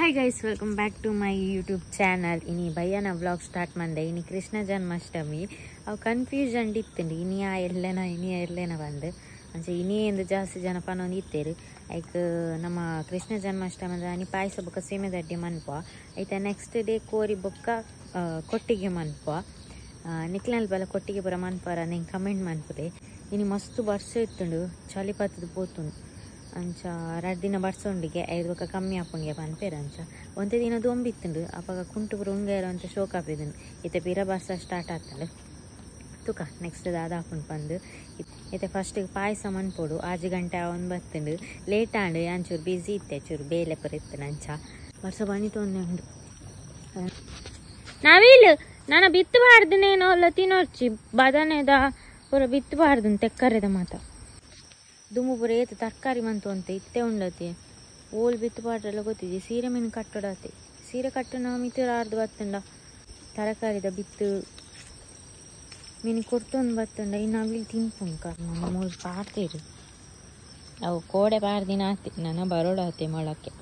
Hi guys, welcome back to my YouTube channel. ಇನಿ ಬಯ್ಯನ vlog start ಮಂದೆ. ಇನಿ ಕೃಷ್ಣ ಜನ್ಮಾಷ್ಟಮಿ. ಅವು ಕನ್ಫ್ಯೂಷನ್ ಇತ್ತುಂಡು, ಇನಿಯ ಎಲ್ಲೇನ ಇನಿಯ ಎಲ್ಲೇನ ಬಂದು ಅಂಚ ಇನಿ ಎಂದು ಜಾಸ್ತಿ ಜನ ಪನೊಂದು ಇತ್ತೇರು. ಐಕ್ ನಮ್ಮ ಕೃಷ್ಣ ಜನ್ಮಾಷ್ಟಮಿ ಅನಿ ಪಾಯಸ ಬೊಕ್ಕ ಸೇಮೆದಡ್ಡಿ ಮನ್ಪ ಐತ. ನೆಕ್ಸ್ಟ್ ಡೇ ಕೋರಿ ಬೊಕ್ಕ ಕೊಟ್ಟಿಗೆ ಮನ್ಪ. ನಿಕ್ಲಲ್ ಬಲ ಕೊಟ್ಟಿಗೆ ಪೂರ ಮನ್ಪಾರ ನಿಂಗೆ ಕಮೆಂಟ್ ಮನ್ಪುದೆ. ಇನಿ ಮಸ್ತ್ ಬರ್ಸ ಇತ್ತುಂಡು, ಚಳಿ ಪತ್ತದ ಪೋತುಂಡು. ಅಂಚ ರಡ್ಡ್ ದಿನ ಬರ್ಸ ಉಂಡಿಗೆ ಐದು ಬೊಕ್ಕ ಕಮ್ಮಿ ಆಪುಂಡಿಗೆ ಪನ್ಪೇರು. ಅಂಚ ಒಂತೆ ದಿನ ದೊಂಬಿತ್ತುಂಡು, ಅಪಗ ಕುಂಟು ಪೂರ ಉಂಗೇರ ಅಂತ ಶೋಕ್ ಆಪಿದುಂಡು. ಇತ್ತೆ ಪಿರ ಬರ್ಸ ಸ್ಟಾರ್ಟ್ ಆಗ್ತದೆ. ತುಕ ನೆಕ್ಸ್ಟ್ ದಾದ ಆಪುಂಡು ಪಂದು. ಇತ್ತೆ ಫಸ್ಟಿಗೆ ಪಾಯಸ ಮನ್ಪೊಡು. 6 ಗಂಟೆ ಅವನ್ ಬತ್ತುಂಡು, ಲೇಟ್ ಆಂಡು. ಅಂಚೂರು ಬ್ಯುಸಿ ಇತ್ತೆ, ಚೂರು ಬೇಲೆ ಪೂರ ಇತ್ತು. ಅಂಚ ವರ್ಷ ಬನ್ನಿ ತೊಂದೆ ಉಂಡು. ನಾವಿಲ್ ನಾನು ಬಿತ್ತು ಬಾರ್ದನೇನೋ ಅಲ್ಲ ತಿನ್ನೋರ್ಚಿ ಬದನೆದ ಪೂರ ಬಿತ್ತು ಬಾರ್ದು ತೆಕ್ಕರೆದ ಮಾತ. ದುಂಬು ಪೂರ ಏತು ತರಕಾರಿ ಮಂತು ಅಂತ ಇತ್ತೆ ಉಂಡತಿ. ಓಲ್ ಬಿತ್ತು ಪಾಡ್ರೆಲ್ಲ ಗೊತ್ತಿದೆ. ಸೀರೆ ಮೀನು ಕಟ್ಟಡಾತೆ, ಸೀರೆ ಕಟ್ಟಣ ಮಿತ್ರ ಅರ್ಧ ಬತ್ತುಂಡ. ತರಕಾರಿದ ಬಿತ್ತು ಮೀನು ಕೊಡ್ತೊಂದು ಬತ್ತುಂಡ. ಇನ್ನು ಅವಿಲ್ ತಿನ್ಪುಂಡು ಕರ್ಮ ಮೂಲು ಪಾಡ್ತೇರು. ಅವು ಕೋಡೆ ಪಾಡ್ದಿನ ಆತೆ ನನ್ನ ಬರೋಡಾತೆ ಮೊಳಕ್ಕೆ.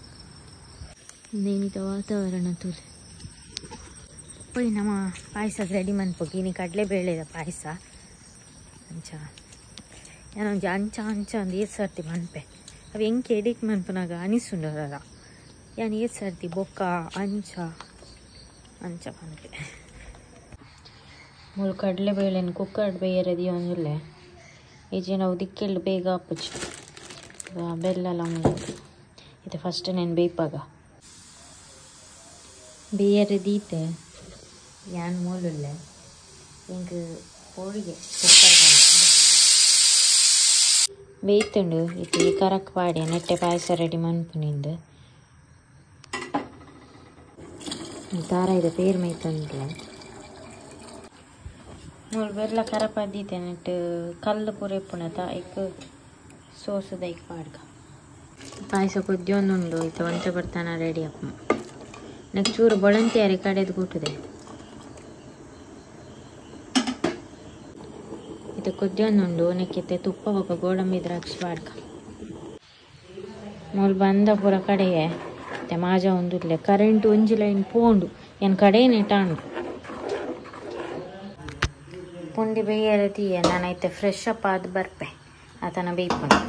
ನೇನಿತ ವಾತಾವರಣ ತೂಲೆ. ಪೋಯ್ ನಮ್ಮ ಪಾಯಸ ರೆಡಿ ಮನ್ಪೊಗಿ. ಇನಿ ಕಡಲೆ ಬೇಳೆದ ಪಾಯಸ. ಅಂಚ ഞാനೊಂಜಿ ಅಂಚ ಅಂಚ ಅಂದ್ ಏತ್ ಸರ್ತಿ ಮನ್ಪೆ. ಅವು ಎಂಕ್ ಎಡಿಟ್ ಮನ್ಪುನಾಗ ಅನಿಸುಂಡದ ಯಾನ್ ಏತ್ ಸರ್ತಿ ಬೊಕ್ಕ ಅಂಚ ಅಂಚ ಮನ್ಪೆ. ಮೂಲು ಕಡಲೆಬೇಳೆನ್ ಕುಕ್ಕರ್ಡ್ ಬೇಯರೆ ದಿಯೊಂದುಲ್ಲೆ. ಇಜ್ಜಿಂಡ ಅವು ದಿಕ್ಕೆಲ್ಡ್ ಬೇಗ ಆಪುಜಿ. ಬೆಲ್ಲಲ ಉಂಡು. ಇತ್ತೆ ಫಸ್ಟ್ ನೆನ್ ಬೇಯ್ಪಾಗ ಬೇಯರೆ ದೀತೆ. ಯಾನ್ ಮೂಲುಲ್ಲೆ ಎಂಕ್ ಹೋಳಿಗೆ ಕುಕ್ಕರ್ ಬೇಯ್ತುಂಡು. ಇತ್ತೆ ಈ ಕರಕ್ ಪಾಡಿ ನೆಟ್ಟೆ ಪಾಯಸ ರೆಡಿ ಮನ್ಪುನಿಂದು. ತಾರಾಯಿದ ಪೇರ್ ಮೈತೊಂದಿಲ್ಲ. ಮೂಲು ಬೆಲ್ಲ ಕರಪ ದೀತೆ. ನೆಟ್ಟು ಕಲ್ಲು ಪೂರ ಇಪ್ಪುನತ ಐಕ್ ಸೋಸದ ಐಕ್ ಪಾಡ್ಕ. ಪಾಯಸ ಕೊದ್ಯೊಂದುಂಡು. ಇತ್ತೆ ಒಂತೆ ಬರ್ತಾನ ರೆಡಿ ಅಪ್ಪ. ನೆಕ್ ಚೂರು ಬೊಳಂತಿಯಾರಿ ಕಡೆದು ಕೂಟುದೆ. ಇತ್ತೆ ಕೊದ್ಯೊಂದುಂಡು. ನೆಕ್ಕಿತ್ತೆ ತುಪ್ಪ ಬೊಕ್ಕ ಗೋಡಂಬಿ ದ್ರಾಕ್ಷಿ ಪಾಡ್ಕ. ಮೂಲು ಬಂದ ಪೂರ ಕಡೆಯೇ ಇತ್ತೆ ಮಾಜ ಉಂದುಲ್ಲೆ. ಕರೆಂಟ್ ಒಂಜಿ ಲೈನ್ ಪೋಂಡು, ಏನ್ ಕಡೆ ನೆಟಾಂಡು. ಪುಂಡಿ ಬೇಯರೆ ತೀಯ. ನಾನು ಐತೆ ಫ್ರೆಶ್ ಅಪ್ ಆದ್ ಬರ್ಪೆ. ಆತನ ಬೇಯ್ಪುಂಡು.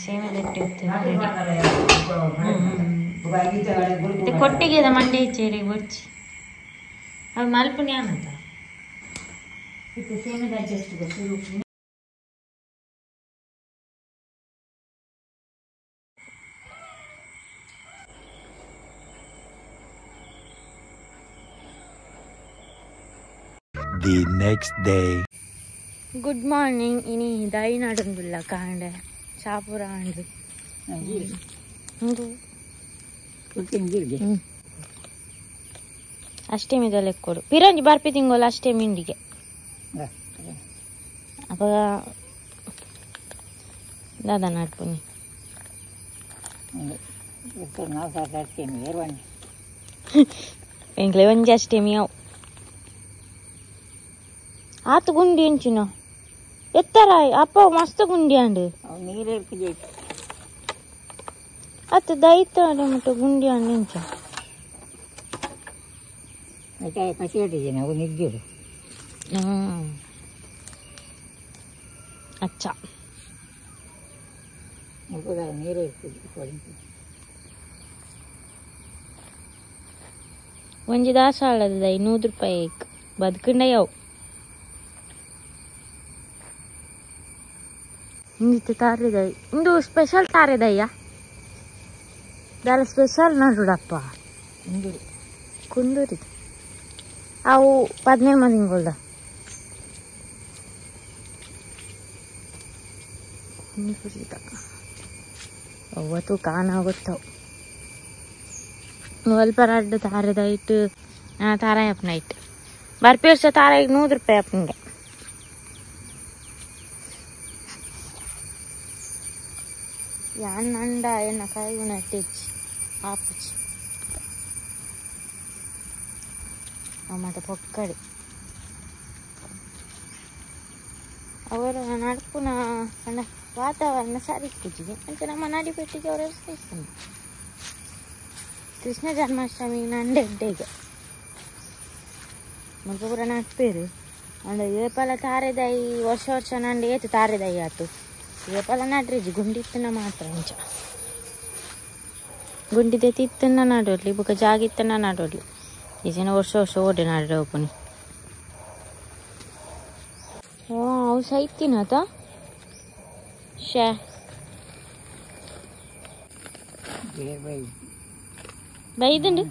ಸೇಮೆ ಇತ್ತೆ ಕೊಟ್ಟಿಗೆದ ಮಂಡೆ ಇಚ್ಚೇರಿ ಬೊಚ್ಚಿ ಅವು ಮಲ್ಪುನಿ ಆನಂತ. ಇತ್ತೆ ಸೇಮೆದ ಅಡ್ಜಸ್ಟ್ ಶುರು. The next day. Good morning. ಇನಿ ದೈ ನಡುಂದುಲ್ಲ ಕಾಂಡೆ ಚಾಪುರ ಆಂಡು. ಅಷ್ಟೇಮಿದ ಲೆಕ್ಕೊಡು ಪಿರಂಜಿ ಬರ್ಪಿ ತಿಂಗೋಲ ಅಷ್ಟೇ ಇಂಡಿಗೆ. ಅಪಗ ದಾದ ನಡ್ಪುನಿ. ಎಂಕ್ಲೆ ಒಂಜಿ ಅಷ್ಟೇಮಿ ಅವು ಆತು ಗುಂಡಿ ಎಂಚಿನ ಎತ್ತರಾಯ್ ಅಪ್ಪ ಮಸ್ತ್ ಗುಂಡಿ ಅಂಡು. ಅತ್ತ ದೈತ ಮುಟ್ಟ ಗುಂಡಿ ಅಂಡು ಎಂಚ. ಅಚ್ಚ ಒಂಜಿ ದಾಸಾಳದ ದೈ 100 ರೂಪಾಯಿ ಬದುಕಂಡ ಯಾವು. ಇಂದಿತ್ತೆ ತಾರೆದೈ ಇಂದು ಸ್ಪೆಷಲ್ ತಾರೆದಯ್ಯ ದಾಲ ಸ್ಪೆಷಲ್ ನಡುಡಪ್ಪ ಕುಂದೂರಿ. ಅವು 17 ತಿಂಗಳ್ದ ಕುಂದೂರಿದ ಅವತ್ತು ಕಾಣಾಗುತ್ತವು. ಅಲ್ಪ ರಡ್ಡು ತಾರೆದ ಇಟ್ಟು ತಾರಾಯಿ ಅಪ್ಪನ ಇಟ್ಟು ಬರ್ಪಿ ವರ್ಷ ತಾರಾಯಿಗೆ 100 ರೂಪಾಯಿ ಅಪ್ಪನಿಗೆ. ಯಾನ್ ನಂಡ ಎನ್ನ ಕಾಯಿಗುಣ ಟೆಚ್ಚಿ ಆಪುಚಿ ಅವು ಮತ್ತೆ ಪೊಕ್ಕಡಿ ಅವರ ನಡ್ಪುನ ಪಂಡ ವಾತಾವರಣ ಸರಿ ಇಪ್ಪುಜಿಗೆ. ಅಂಚ ನಮ್ಮ ನಡಿಪೆಟ್ಟಿಗೆ ಅವರ ಸಹಿಸ್ತಾನೆ. ಕೃಷ್ಣ ಜನ್ಮಾಷ್ಟಮಿ ನಂಡೆ ಎಡ್ಡೆಗೆ ಮುಲ್ಪ ಪೂರ ನಟ್ಪೇರು ಅಂಡ ಏಪಲ ತಾರೆದಾಯಿ ವರ್ಷ ವರ್ಷ ನಂಡೆ ಏತು ತಾರೆದಾಯಿ ಆತು ಏಪಲ ನಡ್ರಿಜಿ ಗುಂಡಿತ್ತನ ಮಾತ್ರ ಇಂಚ ಗುಂಡಿದೆ ತಿತ್ತನ್ನ ನಾಡೋಡ್ಲಿ ಬೊಕ ಜಾಗಿತ್ತನ ನಾಡೋಡ್ಲಿ ಈ ಜನ ವರ್ಷ ವರ್ಷ ಓಡೆ ನಾಡ್ರೆ ಓಪನಿ ಓ ಅವು ಸೈತಿನತ ಶೇ ಬೈದುಂಡು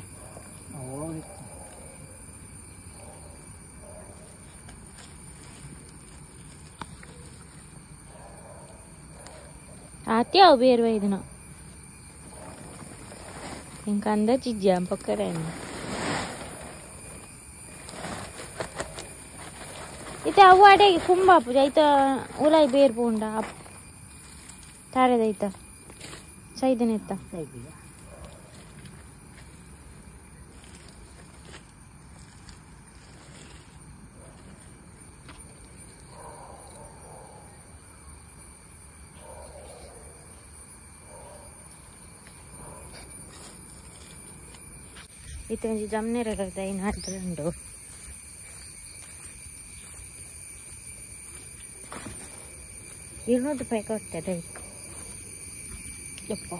ಆತಿ ಅವು ಬೇರೆ ಬೈದನ ಇಂಕ ಅಂದಾಜಿಜ್ಜಿ ಪಕ್ಕಡೆ ಇತ್ತೆ ಅವು ಅಡೆಗೆ ಕುಂಬಾಪು ಐತ ಉಲಾಯಿ ಬೇರ್ ಪೋಂಡ ತಾರೆದೈತ ಸೈದನೆತ್ತ ಇತ್ತೆ ಒಂಜಿ ಜಮ್ನೇರ ದೈನ ಉಂಡು 200 ರೂಪಾಯಿ ಕೊಡ್ತದೆ ಯಪ್ಪ.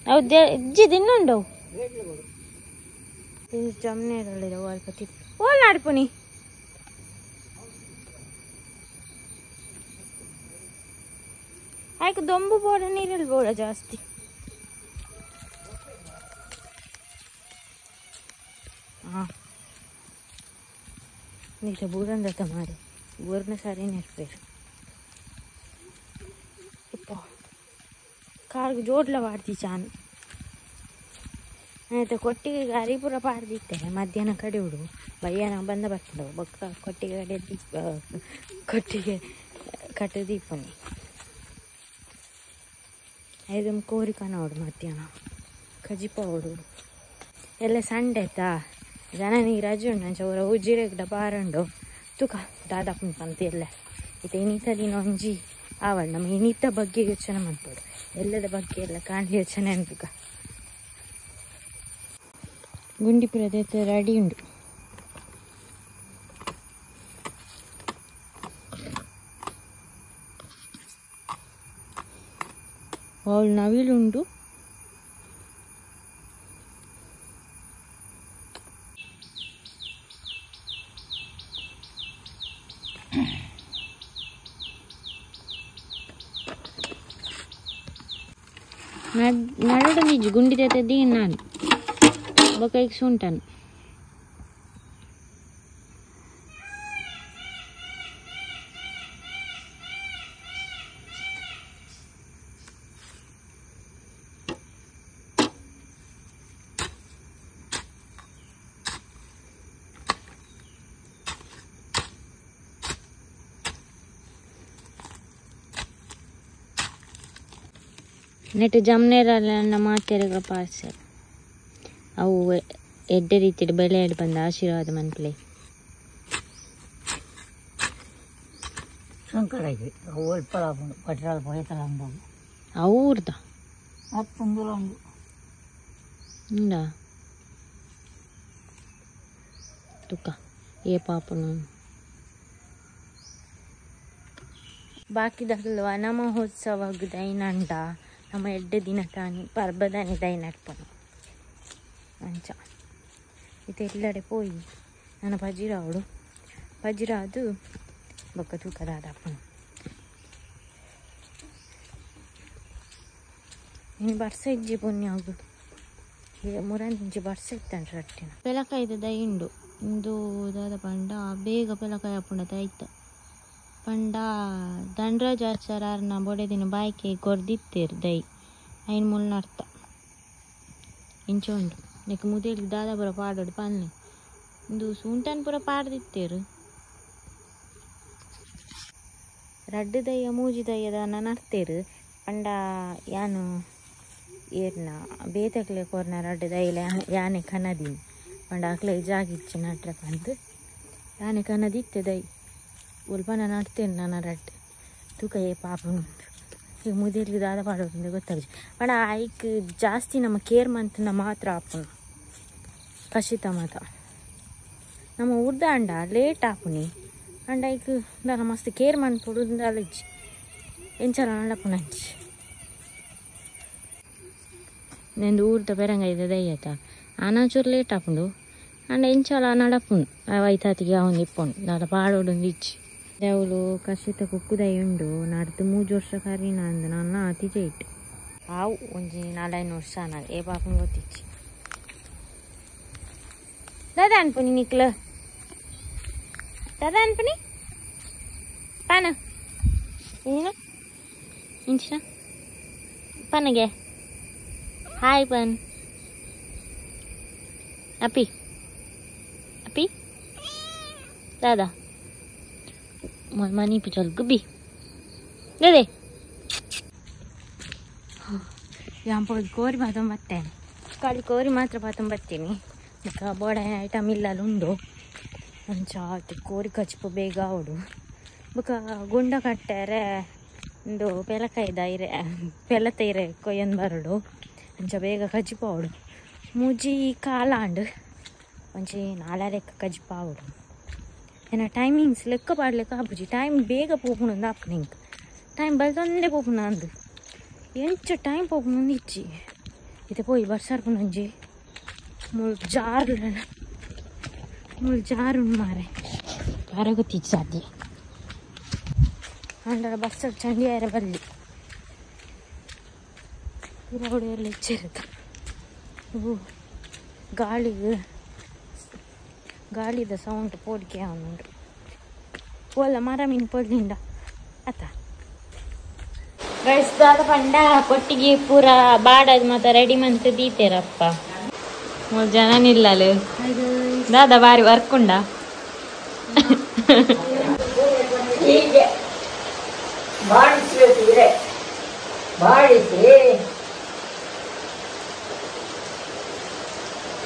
ಹೌದು ಇಜ್ಜಿದ್ ಇನ್ನುಂಡು ಜಮ್ನೇರಲ್ಲಿದೆ ಅಲ್ಪ ಓಲ್ ನಾಡ್ಪುನಿ ಆಯ್ಕೆ ದೊಂಬು ಬೋಡ ನೀರಲ್ಲಿ ಬೋಡ ಜಾಸ್ತಿ. ಹಾಂ ನೀಟ ಬೂರಂದತ ಮಾರಿ ಊರ್ನ ಸಾರಿ ನೆರ್ಪೇರು ಇಪ್ಪ ಕಾರ್ಗೆ ಜೋಡ್ಲ ಪಾಡ್ದಿ ಚಾನ್ ಆಯ್ತು. ಕೊಟ್ಟಿಗೆ ಗಾರಿ ಪೂರ ಪಾಡ್ದಿತ್ತೇನೆ ಮಧ್ಯಾಹ್ನ ಕಡೆ ಹುಡು ಬಯ್ಯಾನ ಬಂದ ಬರ್ತದೆ ಬೊಕ್ಕ ಕೊಟ್ಟಿಗೆ ಕಡೆ ದೀಪ ಕೊಟ್ಟಿಗೆ ಕಟ್ಟೆ ದೀಪನಿ ಐದು ಕೋರಿ ಕನೋಡು ಮಧ್ಯಾಹ್ನ ಕಜಿಪ ಅವಡು ಎಲ್ಲ ಸಂಡೆ ಆಯ್ತಾ ಜನ ನೀರು ರಜೆ ಉಂಟು ಅಂಚ ಅವರ ಉಜ್ಜಿರೆಗ್ಡ ಬಾರಂಡು ತುಕ ದಾದಾಪುಂಟಂತ ಎಲ್ಲ ಇತ್ತೆ ಇನ್ನಿತ ದಿನ ಒಂಜಿ ಆವಡ್ ನಮ್ಮ ಇನ್ನಿತ ಬಗ್ಗೆ ಯೋಚನೆ ಮಾಡ್ಬೋದು ಎಲ್ಲದ ಬಗ್ಗೆ ಎಲ್ಲ ಕಾಣಿ ಯೋಚನೆ ಅಂತುಕ. ಗುಂಡಿಪುರದ ರೆಡಿ ಉಂಟು. ಅವಳು ನವಿಲುಂಡು. ನಡುಡು ನಿಜ ಗುಂಡಿ ತೆದ್ದಿ ನಾನು ಬೊಕ ಸುಂಟನು ನೆಟ್ ಜಮ್ನೇರಲ್ಲ ಮಾತೆರೆಗ ಪಾರ್ಸೆಲ್ ಅವು ಎಡ್ಡೆ ರೀತಿಡ್ ಬೆಳೆ ಬಂದ ಆಶೀರ್ವಾದ ಮನ್ಪ್ಲೆ ಅವ್ರದ ಉಂಡಾ ತುಕ್ಕ ಏ ಪಾಪನು ಬಾಕಿದಲ್ವ ವನಮಹೋತ್ಸವ ದೈನಂಡ ನಮ್ಮ ಎಡ್ಡೆ ದಿನ ತಾನಿ ಪರ್ಬದಾನಿ ದೈನಟ್ಪನು ಅಂಚ ಇದೆಲ್ಲಡೆ ಪೋಯಿ ನನ್ನ ಪಜಿರಾವಡು ಪಜಿರಾದು ಬೊಕ್ಕ ತೂಕದಾದಪ್ಪನು ಇನ್ನು ಬರ್ಸ ಇಜ್ಜಿ ಪುಣ್ಯ ಆಗು ಮುರಂದಿಂಚಿ ಬರ್ಸ ಇತ್ತಂಟ ರಟ್ಟಿನ ಪೆಲಕಾಯ್ದ ದೈಂಡು ಇಂದು ದಾದ ಪಂಡ ಬೇಗ ಪೆಲಕಾಯಿ ಅಪ್ಪುಂಡ ದೈತ ಪಂಡ ದಂಡರಾಜಾಚಾರ್ಯನ ಬೊಡೆದಿನ ಬಾಯ್ಕೆ ಕೊರ್ದಿತ್ತೇರು ದೈ ಐನ್ ಮುಲ್ನರ್ಥ ಇಂಚ ಉಂಡು ನೆಕ್ ಮುದೇಲಿ ದಾದಾಪುರ ಪಾಡೋಡು ಪನ್ನೆ ಇಂದು ಸೂಂಟನ್ ಪೂರ ಪಾಡ್ದಿತ್ತೇರು ರಡ್ಡು ದಯ್ಯ ಮೂಜಿ ದಯ್ಯದ ನರ್ತೇರು ಪಂಡ ಯಾನು ಏರ್ನ ಬೇತಕ್ಲೆ ಕೊರ್ನ ರಡ್ಡು ದೈಲ ಯಾನೆ ಕನದಿನಿ ಪಂಡ ಅಕ್ಲೆ ಜಾಗಿಚ್ಚು ನಟ್ರೆ ಪಂದು ಯಾನೆ ಕನದಿತ್ತೆ ದೈ ಉಲ್ಪನ ನಡ್ತೇನೆ ನಾನು ರಡ್ಡು ತೂಕ ಏ ಪಾಪುನು ಈಗ ಮುದೆಲ್ಗೆ ದಾದ ಪಾಡೋದು ಗೊತ್ತಾಗಿ ಪಂಡ ಐಕ್ ಜಾಸ್ತಿ ನಮ್ಮ ಕೇರ್ ಮಂತನ ಮಾತ್ರ ಆಪುನು ಕಶಿತ ಮಾತ ನಮ್ಮ ಉರ್ದ ಅಂಡ ಲೇಟ್ ಆಪುನಿ ಅಂಡ ಐಕ್ ದಾದ ಮಸ್ತ್ ಕೇರ್ ಮನ್ಪೊಡು ದಾಲಜ್ಜಿ ಎಂಚಲ ನಡಪುನಂಚಿ ನೆಂದು ಊರ್ದ ಪೆರಂಗ ಇದೆ ದಯ್ಯತ ಆನಾಚೂರು ಲೇಟ್ ಆಪುಂಡು ಅಂಡ ಎಂಚಲ ನಡಪುಂಡು ಐತಾತಿಗೆ ಅವನು ಇಪ್ಪುಂಡು ದಾದ ಪಾಡೋಡೊಂದು ಇಚ್ಚಿ ದೇವುಲು ಕಶಿತ ಕುಕ್ಕುದೈ ಉಂಡು ನಡ್ದು 3 ವರ್ಷ ಕರೀನ ಅಂದು ನನ್ನ ಅತಿ ಇಟ್ಟು ಆವು ಒಂಜಿ 4-5 ವರ್ಷ ಅನ್ನ ಏ ಪಾಪನ್ ಗೊತ್ತಿಚ್ಚಿ ದಾದಾ ಅನ್ಪುನಿ ನಿಕ್ಲ ದಾದಾ ಅನ್ಪುನಿ ಪಾನ ಏನ ಇಂಚಿನ ಪನಗೆ ಹಾಯ್ ಪನ್ ಅಪ್ಪಿ ಅಪ್ಪಿ ದಾದಾ ಮನಿ ಪಿಚಲ್ ಗುಬ್ಬಿ they ಯಾಂಪೋದು ಕೋರಿ ಮಾತ್ರ ಬರ್ತೇನೆ ಖಾಲಿ ಕೋರಿ ಮಾತ್ರ ಬತ್ತೀನಿ ಬೊಕ್ಕ ಬೋಡ ಐಟಮ್ ಇಲ್ಲಲ್ಲ ಉಂಡು ಅಂಚ ಆತು ಕೋರಿ ಕಚ್ಪು ಬೇಗ ಅವಡು ಬೊಕ್ಕ ಗುಂಡ ಕಟ್ಟಾರೆ ಒಂದು ಪೆಲಕಾಯ್ದ ಇರೆ ಪೆಲತ ಇರೆ ಕೊಯ್ಯನ್ ಬರಡು ಅಂಚ ಬೇಗ ಕಜಿಪು ಅವಡು ಮುಜಿ ಕಾಲಾಂಡ್ ಒಂಜಿ ನಾಲರೆಕ್ಕ ಕಜಿಪು ಅವಡು ಏನ ಟೈಮಿಂಗ್ಸ್ ಲೆಕ್ಕ ಪಾಡ್ಲೆಕ್ಕ ಆಪುಜಿ ಟೈಮ್ ಬೇಗ ಪೋಪುಂಡು ಆಪುಂಡು ಇಂಕ್ ಟೈಮ್ ಬಲ್ತೊಂದೇ ಪೋಪುಂಡು ಅಂದು ಎಂಚ ಟೈಮ್ ಪೋಪುಂಡು ಇಜ್ಜಿ ಇತ್ತೆ ಪೋಯಿ ಬರ್ಸಾರ್ಪುಂಡು ಒಂಜಿ ಮುಳು ಜಾರು ಮುಳು ಜಾರು ಮಾರೆ ಬಾರ ಗೊತ್ತಿಜ್ಜಿ ಸಾಧ್ಯ ಅಂಡರ ಬಸ್ ಚಂಡಿ ಆಯರ ಬಲ್ಲಿ ರೋಡ್ ಎಲ್ಲ ಹೆಚ್ಚಿರುತ್ತೆ ಗಾಳಿಗೆ ಗಾಳಿದ ಸೌಂಡ್ ಪೋಡಿಕೆ ಉಂಟು ಓಲ ಮರ ಮೀನು ಪೊಡ್ಲಿಂದ ಆತ ಗೈಸ್ ದಾದ ಪಂಡ ಕೊಟ್ಟಿಗೆ ಪೂರ ಬಾಡದ್ ಮಾತ ರೆಡಿ ಮಂತ್ ದೀತೇರಪ್ಪ 3 ಜನ ನಿಲ್ಲಲು ದಾದ ಬಾರಿ ವರ್ಕ್ ಉಂಡ ಹೀಗೆ ಬಾಡಿಸಬೇಕು ಇದೆ ಬಾಡಿಸಿ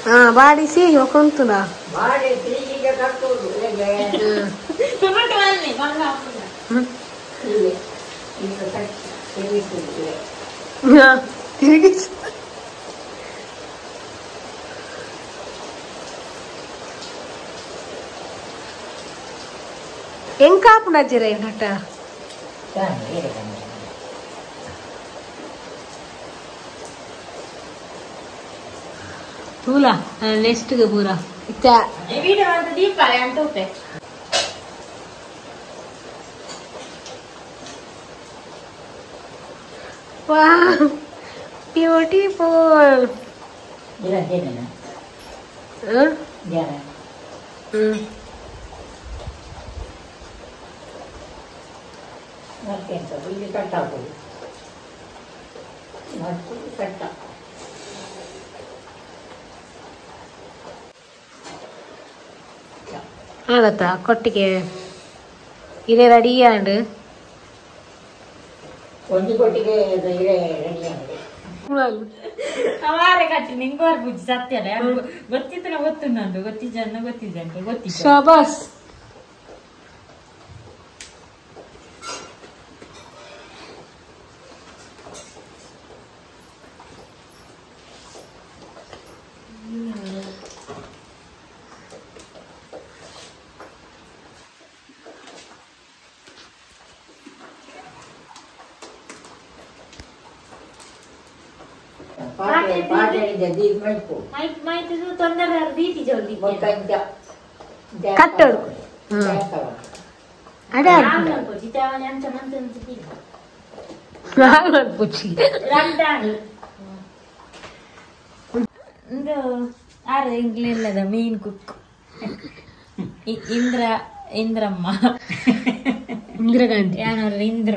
ಹಾ ಬಾಡಿಸಿ ಹೊಕೊಂತುನ ಬಾಡಿಸಿ ಹೀಗೆ ಕಟ್ಟುವುದು ಹೇಗೆ ಹೀಗೆ ಹೀಗೆ ಕಟ್ಟಿ ತಿರುಗಿಸುವುದು ತಿರುಗಿಸು ಎಂಕಾಪುಣ ಜಿರ ನಟ ತೂಲ ನೆಕ್ಸ್ಟ್ ಪೂರ ಇತ್ತ ವಾವ್ ಬ್ಯೂಟಿಫುಲ್ ಮತ್ತೆಂತ ಇಲ್ಲಿ ಕಟ್ ಹಾಕೋದು ಮತ್ತು ಕಟ್ಟ ಆಗತ್ತಾ ಕೊಟ್ಟಿಗೆ ಇದೇ ರೆಡಿ ಆಂಡ್ ಒಂದು ಕೊಟ್ಟಿಗೆ ಇದೇ ರೆಡಿ ಆಗಿದೆ ಅವಾರೆ ಕಟ್ಟಿ ನಿಂಗೆ ಬರ್ಬುಜಿ ಸತ್ಯಲ್ಲ ಗೊತ್ತಿತ್ತು ಗೊತ್ತು ನಂದು ಗೊತ್ತಿಜ್ಜನ್ನ ಗೊತ್ತಿದ್ದಂತೆ ಗೊತ್ತಿತ್ತು ಶಾಬಾಸ್ ಕಟ್ಟೋಡು ಅದೇ ಇಂಗ್ಲೆಲ್ಲದ ಮೀನ್ ಕುಕ್ ಇಂದ್ರ ಇಂದ್ರಮ್ಮ ಇಂದಿರಾ ಗಾಂಧಿ ಇಂದ್ರ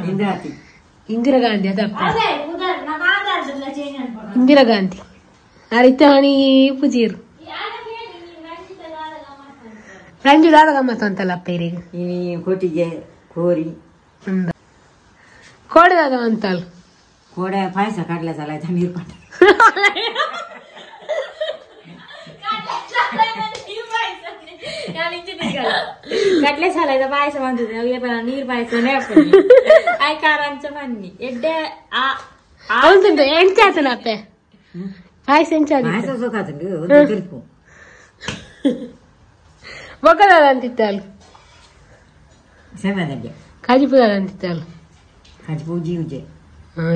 ಇಂದಿರಾ ಗಾಂಧಿ ಅದಪ್ಪ ಇಂದಿರಾ ಗಾಂಧಿ ಅರಿತಾಣಿ ಪೂಜೀರು ರಂಜು ದಾದ ಗಮ್ಮತ್ತು ಅಂತಲ್ಲ ಅಪ್ಪ ಇನಿ ಕೊಟ್ಟಿಗೆ ಕೋರಿ ಕೋಡೆ ದಾದ ಅಂತಲ್ಲ ಕೋಡೆ ಪಾಯಸ ಕಡಲೆ ಸಲ ನೀರು ಪಟ್ಟ ಕಟ್ಲೆ ಸಾಲ ಇದು ಪಾಯಸ ಬಂದಿದೆ ನೀರು ಪಾಯಸನೇ ಆಯ್ಕಾರ ಅಂಚ ಬನ್ನಿ ಎಡ್ಡೆ అవుతుంటే ఏం చేస్తాను అప్పే పాయసం ఏం చేస్తాను ಬೊಕ್ಕದ ಅಂತಿತ್ತಾಳು ಕಾಜಿಪುದ ಅಂತಿತ್ತಾಳು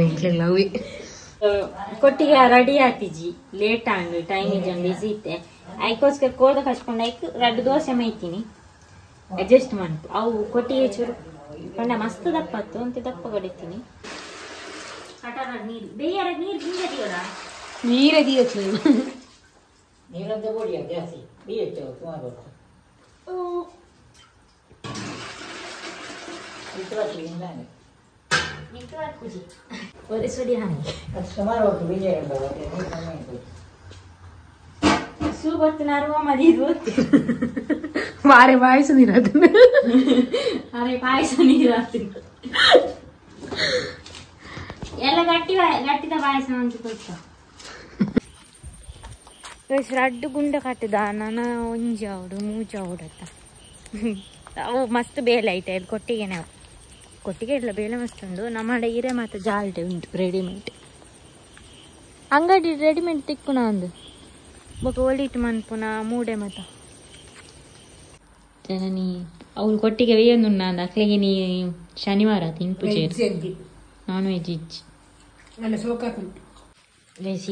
ಇಟ್ಲಿಲ್ಲ ಅವಿ ಕೊಟ್ಟಿಗೆ ರೆಡಿ ಆತಿಜಿ ಲೇಟ್ ಆಂಡು ಟೈಮ್ ಇಜನ್ ಬಿಸಿ ಇತ್ತೆ ಐಕೋಸ್ಕರ ಕೋದ ಕಚ್ಕೊಂಡು ಐಕ್ ರಡ್ಡು ದೋಸೆ ಮೈತೀನಿ ಅಡ್ಜಸ್ಟ್ ಮಾಡ್ತು ಅವು ಕೊಟ್ಟಿಗೆ ಚೂರು ಪಂಡ ಮಸ್ತ್ ದಪ್ಪತ್ತು ಅಂತ ದಪ್ಪ ಕಡಿತೀನಿ ಕಟಾರ ನೀರು ಬೇಯರ ನೀರು ದಿಂಗದಿಯೋಡ ನೀರೇ ದಿಯచ్చు ವಾರೆ ಪಾಯಸ ನೀರಾತನ ಅರೆ ಪಾಯಸ ನೀರಾತು ಎಲ್ಲ ಗಟ್ಟಿ ಗಟ್ಟಿದ ಪಾಯಸ ಅಂತ ಕೊಡ್ತ ರಡ್ಡು ಗುಂಡ ಕಟ್ಟದ ನನ್ನ ಒಂಜಿ ಅವಡು ಮೂಜಿ ಅವಡತ್ತ ಅವು ಮಸ್ತ್ ಬೇಲೆ ಐತೆ ಅಲ್ಲಿ ಕೊಟ್ಟಿಗೆ ನಾವು ಕೊಟ್ಟಿಗೆ ಇಲ್ಲ ಬೇಲೆ ಮಸ್ತ್ ಉಂಡು ನಮ್ಮ ಇರೆ ಮಾತ್ರ ಜಾಲ್ಟೆ ಉಂಟು ರೆಡಿಮೇಡ್ ಅಂಗಡಿ ರೆಡಿಮೇಡ್ ತಿಕ್ಕುನ ಅಂದು ಬೊಕ ಒಲಿಟ್ ಮನ್ಪುನ ಮೂಡೆ ಮಾತ ಜನನಿ ಅವ್ಳು ಕೊಟ್ಟಿಗೆ ವೇಯೊಂದುಂಡ ಅಂದ ಅಕ್ಲೆಗೆ ನೀ ಶನಿವಾರ ತಿನ್ಪುಜೆ ನಾನ್ ವೆಜ್ ಇಜ್ಜಿ ಗೈಸ್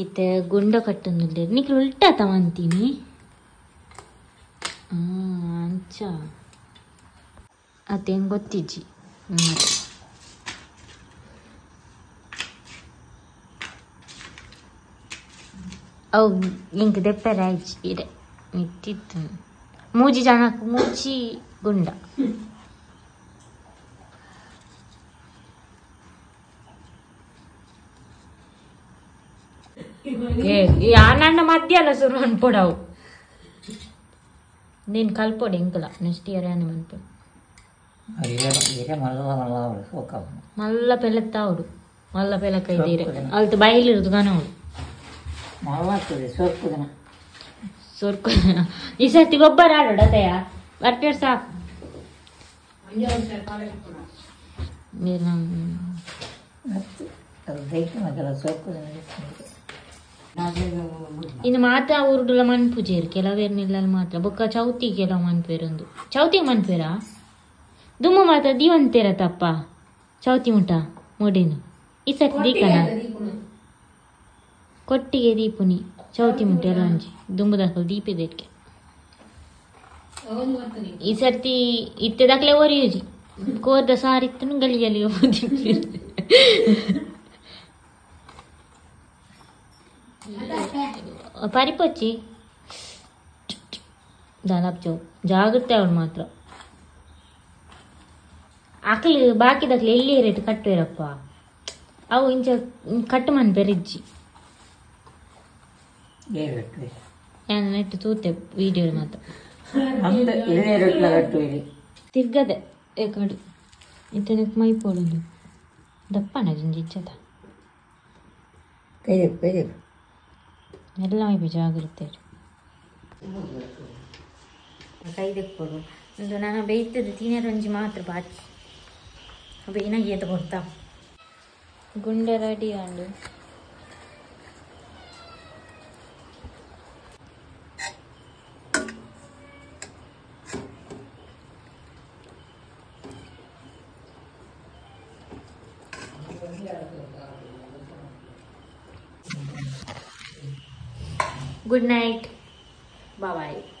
ಗುಂಡ ಕಟ್ಟೊಂದುಲ್ಲೆರ್ ನಿಕ್ಲು ಉಲ್ಟಾ ತವಂತೀನಿ ಅಂಚ ಅತ್ತೆ ಹೆಂಗೆ ಗೊತ್ತಿಜ್ಜಿ ಅವು ಇಂಕ್ ದೆಪ್ಪೆರೆ ಆಯ್ಚಿ ಇರೆ ಇತ್ತಿತ್ತು ಮೂಜಿ ಜನಕ್ಕೆ ಮೂಜಿ ಗುಂಡ ನನ್ನ ಮಧ್ಯಾಹ್ನ ಶುರು ಅನ್ಪೊಡವು నేను కల్పోడు ఇంకల నెక్స్ట్ ఇయర్ అని మన్పొడు మళ్ళా పెళ్ళెత్తావుడు మళ్ళా పెళ్ళకైతే వాళ్ళతో బయలురుదు కానవుడు సొర్కు ఈ సర్తి గొబ్బర ఆడు అతయ్య ಬರ್ಪೇರ್ ಸಾಕು ಇನ್ನು ಮಾತ್ರ ಊರುಡುಲ ಮನ್ಪುಜೇರು ಕೆಲವೇರು ನಿಲ್ಲಲ್ ಮಾತ್ರ ಬೊಕ್ಕ ಚೌತಿ ಕೆಲವು ಮನ್ಪೇರೊಂದು ಚೌತಿ ಮನ್ಪೇರ ದುಮ್ಮು ಮಾತ್ರ ದೀವಂತೇರ ತಪ್ಪ ಚೌತಿ ಮುಟ ಮೊಡೇನು ಈ ಸತಿ ದೀಕನ ಕೊಟ್ಟಿಗೆ ದೀಪುನಿ ಚೌತಿ ಮುಟ ಎಲ್ಲ ಒಂಜಿ ದುಂಬುದಾಕಲು ದೀಪೆದಕ್ಕೆ ಈ ಸರ್ತಿ ಇತ್ತೆದಾಕ್ಲೆ ಒರಿಯುಜಿ ಕೋರ್ದ ಸಾರಿತ್ತನು ಗಲಿ ಗಲಿ ಪರಿಪೊಚ್ಚಿ ದಾಲಾಪ್ಚೋ ಜಾಗ್ರತೆ ಅವಳು ಮಾತ್ರ ಅಕ್ಲು ಬಾಕಿದಕ್ಲು ಎಲ್ಲಿ ರೇಟ್ ಕಟ್ಟುವಿರಪ್ಪ ಅವು ಇಂಚ ಕಟ್ಟು ಮನ್ ಪೆರಿಜ್ಜಿ ನಾನು ನೆಟ್ಟು ತೂತೆ ವಿಡಿಯೋ ಮಾತ್ರ ತಿರ್ಗದೆ ಏಕಡು ಇತ್ತನಕ್ಕೆ ಮೈ ಪೋಡೊಂದು ದಪ್ಪನ ಜಿಂಜಿಚ್ಚದ ಎಲ್ಲ ಮೈಪು ಜಾಗ್ರತೆ ಕೈದೆಕ್ಕೊಡು ಒಂದು ನಾನು ಬೇಯ್ತದೆ ತಿನ್ನರೊಂಜಿ ಮಾತ್ರ ಬಾಕಿ ಬೇಯ್ನಾಗಿ ಎದ್ದು ಕೊಡ್ತಾ ಗುಂಡೆ ರೆಡಿ ಅಂಡು Good night. Bye bye.